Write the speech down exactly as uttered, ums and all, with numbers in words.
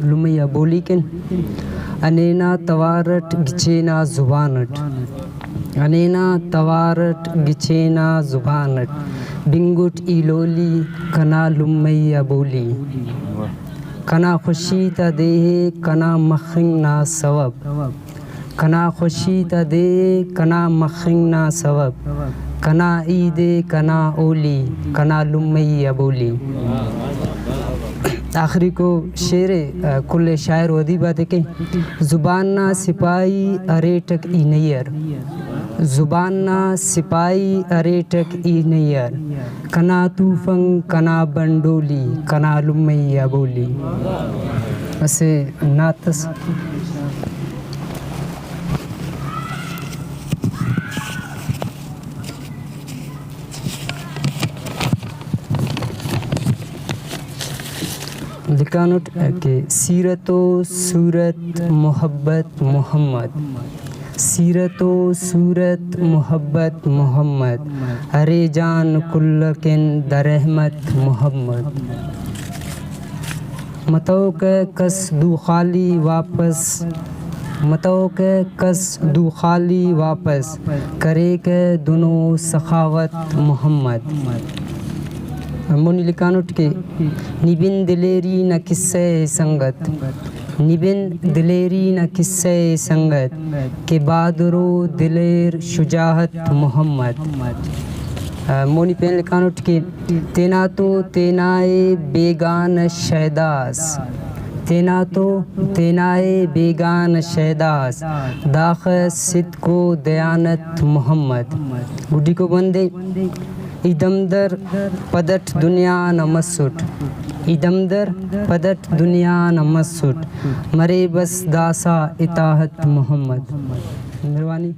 لمئی آ بولی کن۔ ہنینا توار اٹ گچینا زبان اٹ، ہنینا توار اٹ گچینا زبان اٹ، بنگٹ ایلولی کنا لمئی آ بولی۔ کنا خوشی تا دے ءِ کنا مخنگ نا سوب، کنا خوشی تا دے ءِ کنا مخنگ نا سوب، کنا عید ءِ کنا ہولی، کنا لمئی آ بولی۔ آخریکو شعر ءِ، آ، کل شاعر و ادیب آتے کہ زبان نا سپاہی اریٹک ای نئی ار، زبان نا سپاہی اریٹک ای نئی ار، کنا توفنگ، کنا بنڈولی، کنا لمئی آ بولی۔ اسہ نعت اس۔ لکھانٹ کہ سیرت و صورت محبت محمد، سیرت و صورت محبت محمد، ارے جان کل کن درحمت محمد۔ متوکہ کس دو خالی واپس، متوکہ کس دو خالی واپس، کریکہ دنو سخاوت محمد۔ مونی لکھانٹ کہ نی بن دلیری نا قصہ ءِ سنگت، نی بن دلیری نا قصہ ءِ سنگت، کہ بہادر و دلیر شجاعت محمد۔ آ، مونی پین لکھانٹ کہ تینا تو تینا ءِ بیگانہ شیدا اس، تینا تو تینا ءِ بیگانہ شیدا اس، داخہ صدق و دیانت محمد۔ گڈیکو بندے ای دمدر پدٹ دنیا نا مسٹ، ای دمدر پدٹ دنیا نا مسٹ، مرے بس داسہ اطاعت محمد۔ مہربانی۔